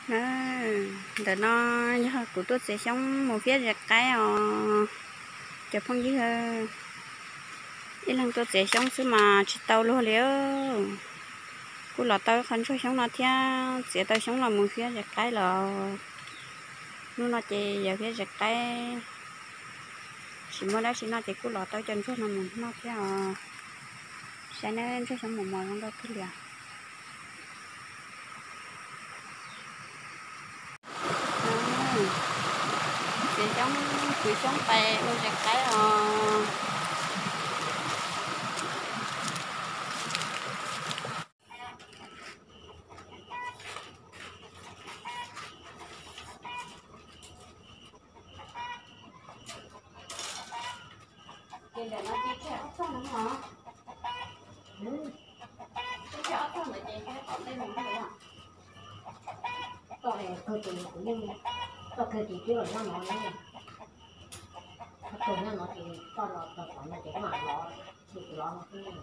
Na, ntawm no yog kuv tuaj txiav xyoob mus fiab zes qaib os. Cov phooj ywg, ib leeg tuaj txiav xyoob xwb mas tsis tau luag li. Kuj los tau qhov ntsuag xyoob no thiab, txiav tau xyoob los mus fiab zes qaib los. Hnub no ces yog fiab zes qaib, tsis muaj dab tsi noj ces kuj los tau cov ntsuag no mus noj thiab os. Saib neb ntsuag xyoob mos mos zoo nkauj kawg li. Txiav xyoob, kwv xyoob pais ua zes qaib os. Ces ntawm no ces tseg ob txog no os. Tseg ob txog ntawd ces tom ntej mus no. Toj kawg ces kuv yeej, toj kawg ces twb los nyob no ne. Toj kawg nyob no ces toj los txog tom no ces kuv mam los, ces kuv los no xwb.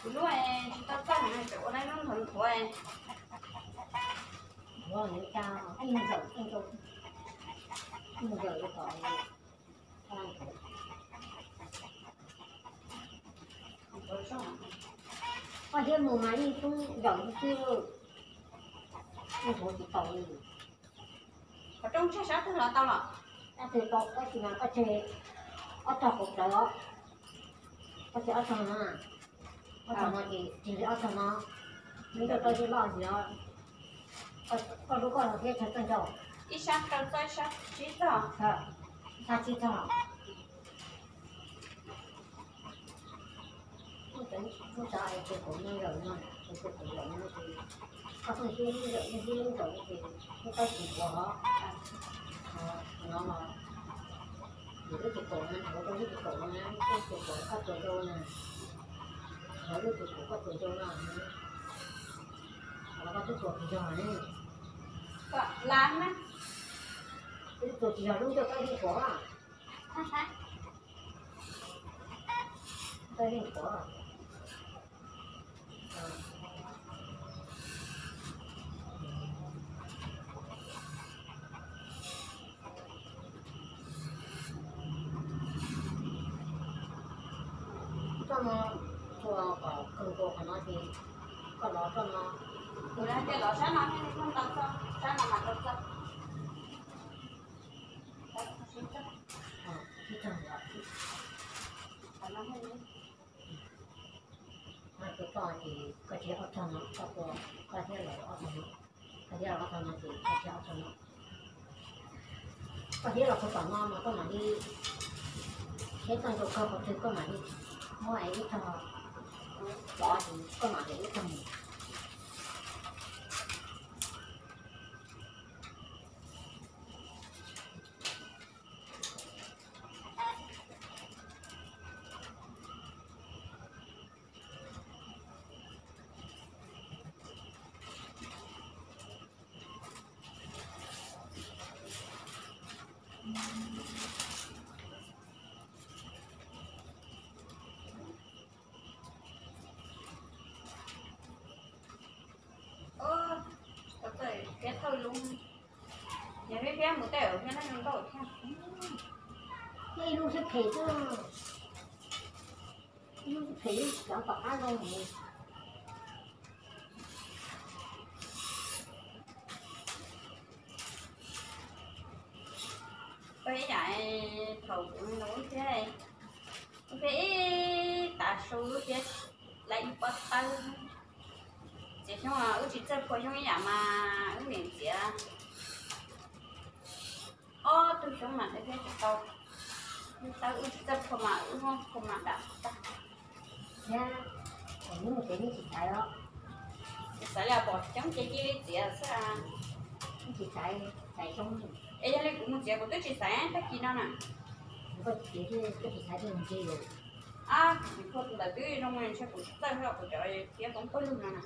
Kuv lub tsis tau txog, tseem ua lub nthuav nthuav. Nthuav nws ua cas ib ntxawm, ib ntxawm li tom. Koj thiab mus mas yeej tub zaum xwb, yeej nthuav tsis tau li. Qhov rooj tseg sab twg los tau los? Sab twg tau, tab sis mas koj tseg ob tog kaum plaws os. Koj tseg ob tog no, ob tog no ces tseg li ob tog no. Nws tau tau li loj li os. Koj hlub koj los thiab tseg txoj ncauj. Ib sab rau txoj, ib sab tsib txoj. Ib sab tsib txoj. Lub tsov es tus kaum no zaum no, tus kaum zaum no ces koj pheej hlub lub zaum, hlub lub zaum no ces lub taub tsis quav os. No los, yus lub tus kaum no nthuav rau lub tus kaum no na, lub tus kaum koj tuav rau na, nthuav lub tus kaum koj tuav rau no, los koj twb tuav tsis yog ne. Lub tuav tsis yog lub ncauj koj yeej tuav. Koj yeej tuav. Txoj no tsuas kom kawg nkaus qhov no ces koj los txoj no. Kuv hais tias los sab no thiaj li muaj ntau txoj, sab no mas tau txoj. Koj txoj ces koj tseg ob txog no, koj tua, koj thiab los ob txog no, koj thiab los ob txog no ces koj tseg ob txog no. Koj thiab los puag tom no mas koj mam li, thiab txoj ncauj koj qhov twg koj mam li muab ib txog, los ces koj mam li ib txog mus. Ub, tau txawj fiab thawj lub, yog fiab fiab mus tej fiab neej zoo nkauj thiab. Ib lub siab phem xwb, ib lub siab phem cov tom qab zoo. Koj ib yam thaum kuv no wb thiab, wb thiab ib tav su wb thiab lawv ib pob tawb. Txiav xyoob wb tsis txawj phua xyoob ib yam mas wb niam txiav ob tug xyoob mas thiaj tsis tau. Wb tawb wb tsis txawj phua mas wb muab phua mas dam tag. Thiab, neb mus txiav neb tsis xaiv os? Tsis xaiv li pom xyoob ces cia li txiav xwb. Neb tsis xaiv, xaiv xyoob. Es yog li kuv mus txiav kuv twb tsis xaiv tag kis no na. Koj txiav twb tsis xaiv tej mus cia yus. Ab, kuv phua tus ntawd twb zoo ntshe kuv tsis txawj, kuv cov txiav poob pawg lug no na,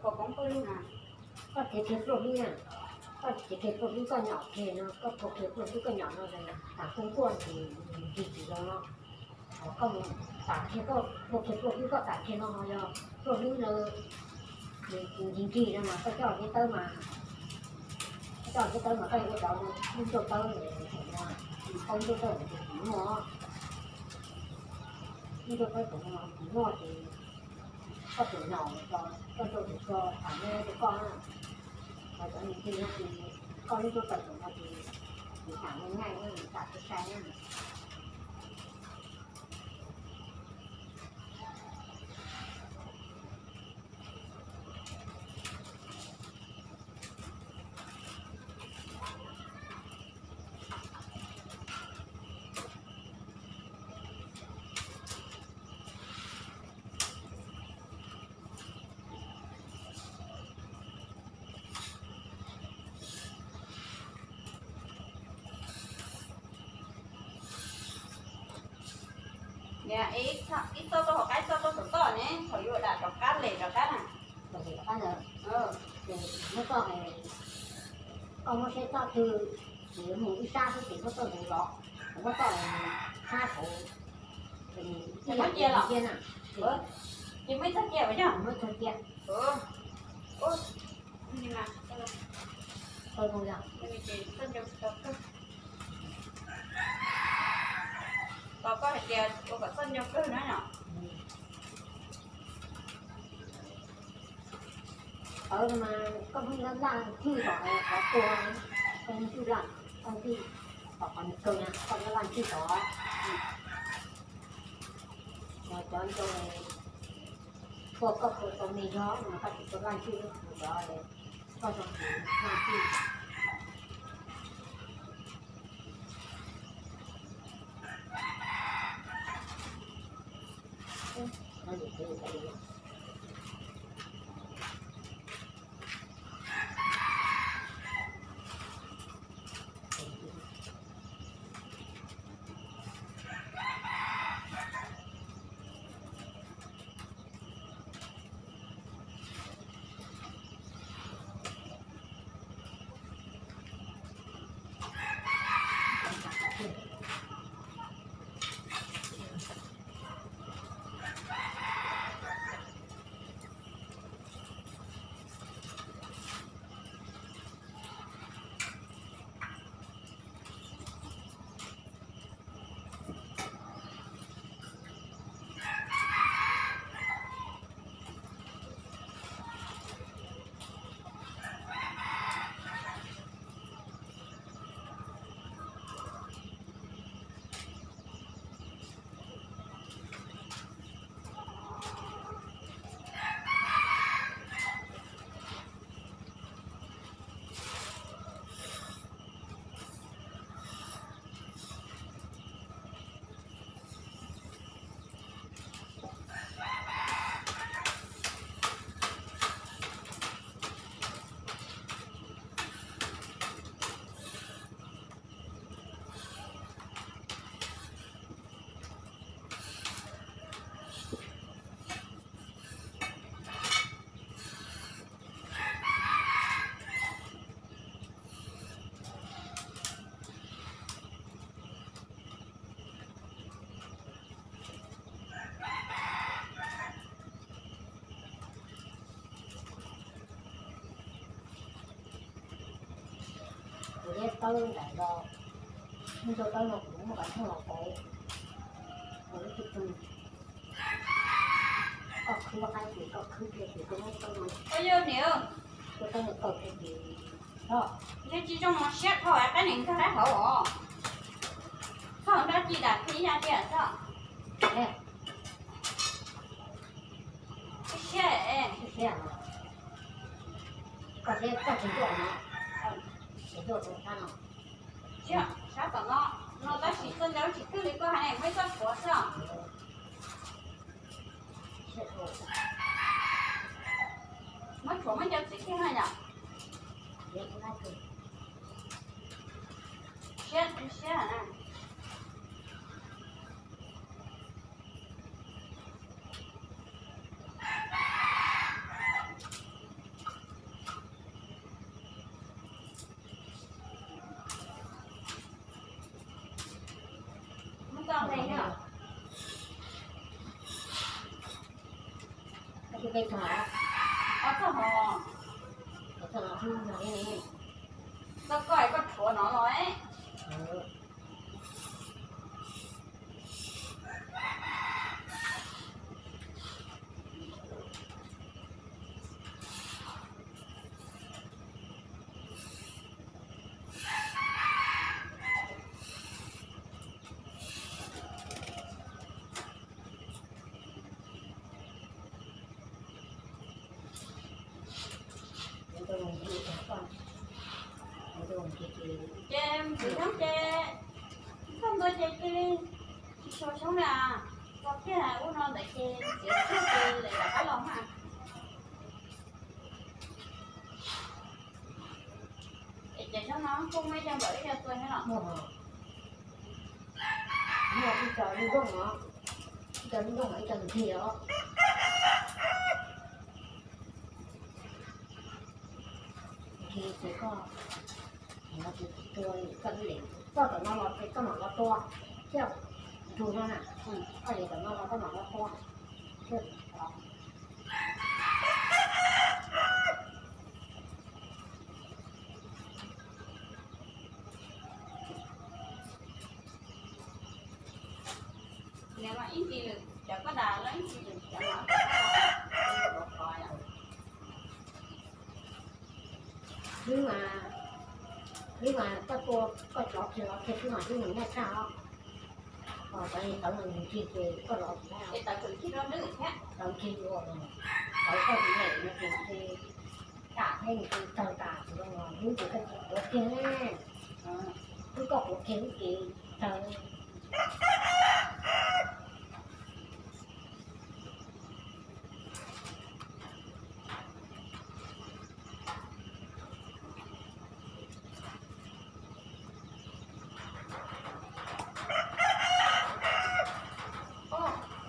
phua poob pawg lug no. Koj tiav kiag pluaj hlwb na, koj tiav kiag pluaj hlwb koj nyom kiag no, koj puag kiag pluaj hlwb koj nyom no, tas kub nkuaj ces nws nrig tsis zoo no. Koj mus tas kiag koj puag kiag pluaj hlwb koj tas kiag no yog pluaj hlwb no, nws nrig nrig no mas koj coj thiab tawb mas, koj coj thiab tawb mas koj yuav ua cov lub nrauj tawb no, tau nrauj tawb ces tsis muaj, lub nrauj tawb thaum no tsis muaj ces koj tus nyom, koj rau tus tso tas neb rau koj na. Ho cov nws nrig no ces koj lub nrauj tawb thaum no ces nws tas nws nyaij na, nws tas tsis sai na. Niam, ib txoj tuaj hauv qab, ib txoj tuaj saum toj ne, thaum yuav dam rov qab les rov qab na. Muab txoj, koj muab siab txoj twg, ces yuav mus ib sab xwb ces muab txoj ntawd zov, muab txoj sab saud, ces muab cia los thiab na. Ces muab ib txoj cia, muab ib txoj cia. Tos koj hais tias ua kom txoj ncau kawg na yom. Tawv no mas koj pheej laj laj ncig tom qhov tuag, koj ncig laj, koj ncig tom qhov nws kawg na, koj laj laj ncig tod. Mas cov ncau tuag koj khaws tau me yog mas koj tsis tau laj ncig, cov koj tau laj ncig. Kuv liab tawb nraim los, ib ncau tawb no kuv muab kav thooj los pauv, los lub tug tug. Koj khwb qaib ces koj khwb kiag ces koj muab tawb no, koj tawb no kaus kiag ces, yog tsis zoo no siab dhau qaib niam nkag rau hauv os. Txhob nrab ci dam qhib ya tiag txhob. Siab, siab, koj siab koj tsis tuaj no, tsis tuaj tus sab no. Sab tom no, no tab sis txoj ncauj tsis twg li koj hais ne, muaj ib txoj tshuav xwb. Muab tshuav muab ncau txiv kiag no yom. Siab, siab na. Ob txoj hov, txoj koj koj rhuav no los. Ces mus tsis thoob ces, thoob ntua ces cia li tsis sau xyoob na, txog kiag ub no ntawd ces txiav txhij ces lawv rov qab los mas. Es cov xyoob no kuj muaj ib co npaum ib co txua thiab los? Muaj, ib co lub nrooj os, ib co lub nrooj, ib co ntxig os. Ces koj, koj tom no los ces koj mam los tua thiab, ntug no na, koj yuav tom no los koj mam los tua thiab. Ib ntsis lwm cov koj das lawm, ib ntsis lwm cov no. Hlwb mas, hlwb mas koj tua, koj cov kiag los kiag xwb mas hlwb nws noj tag os. Ho cov tawv nws ntsig ces koj los tsis tau. Tawv ntsig yuav, tawv koj tus nyem no ces ntsig tas thiab nws tawg tas tsis zoo los hlwb ces koj quav kiag, hlwb koj quav kiag hlwb ces tawg.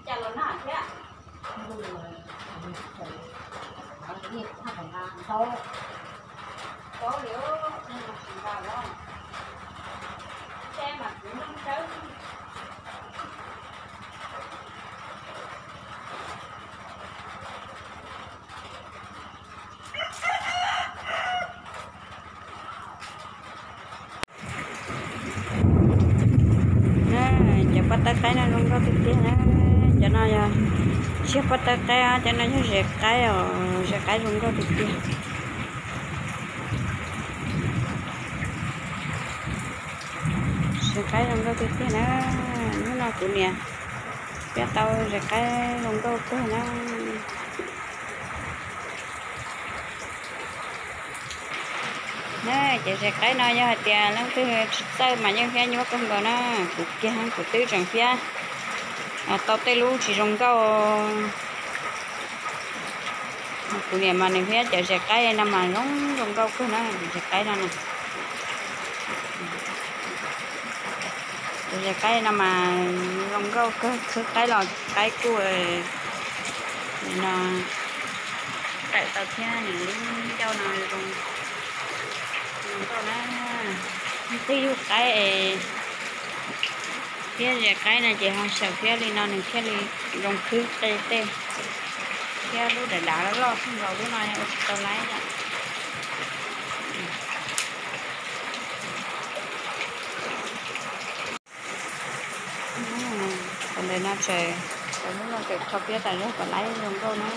Cas los nag thiab. Ntau, ntau li, nag los tsis nta los, ntshe mas kuv nroo tsawb. Cov pob tawb qaib no zoo nkauj tiag tiag na. Cov no yog, tsis yog pob tawb qaib, cov no yog zes qaib os, zes qaib zoo nkauj tiag tiag. Zes qaib zoo nkauj tiag tiag na. Hnub no kuv niam piab tau zes qaib zoo nkauj kawg na. Na, cov zes qaib no yog hais tias leej twg tsis txawj mas yeej thiab nyuaj kawg nkaus na. Kuv kiag kuv twb tseem thiab tau tej lub tsis zoo nkauj. Kuv niam mas nws thiab cov zes qaib no mas zoo zoo nkauj kawg na, cov zes qaib no na. Cov zes qaib no mas zoo nkauj kawg, khwb qaib los qaib kuj no tawm tau thiab nws lub ncauj no zoo nkauj na. Twb yug qaib es thiab zes qaib no ces ho xyaw thiab li no nws thiaj li zoo khwb qe tej. Thiab lub dav dav loj loj xwb nkaus lub no ua tsis tau laib lawm. Ntawm no tseem, lub no tseem kho piab tas zog kom laib zoo nkauj na.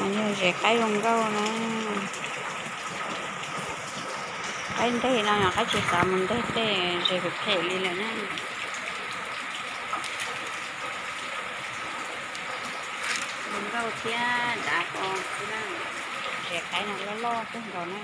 Mas yog zes qaib zoo nkauj na. Qaib nteg no yog qaib tsis xav mus nteg tej zes phem phem li lawm na. Zoo nkauj thiab dav kho xwb na. Zes qaib no loj loj kawg nkaus na.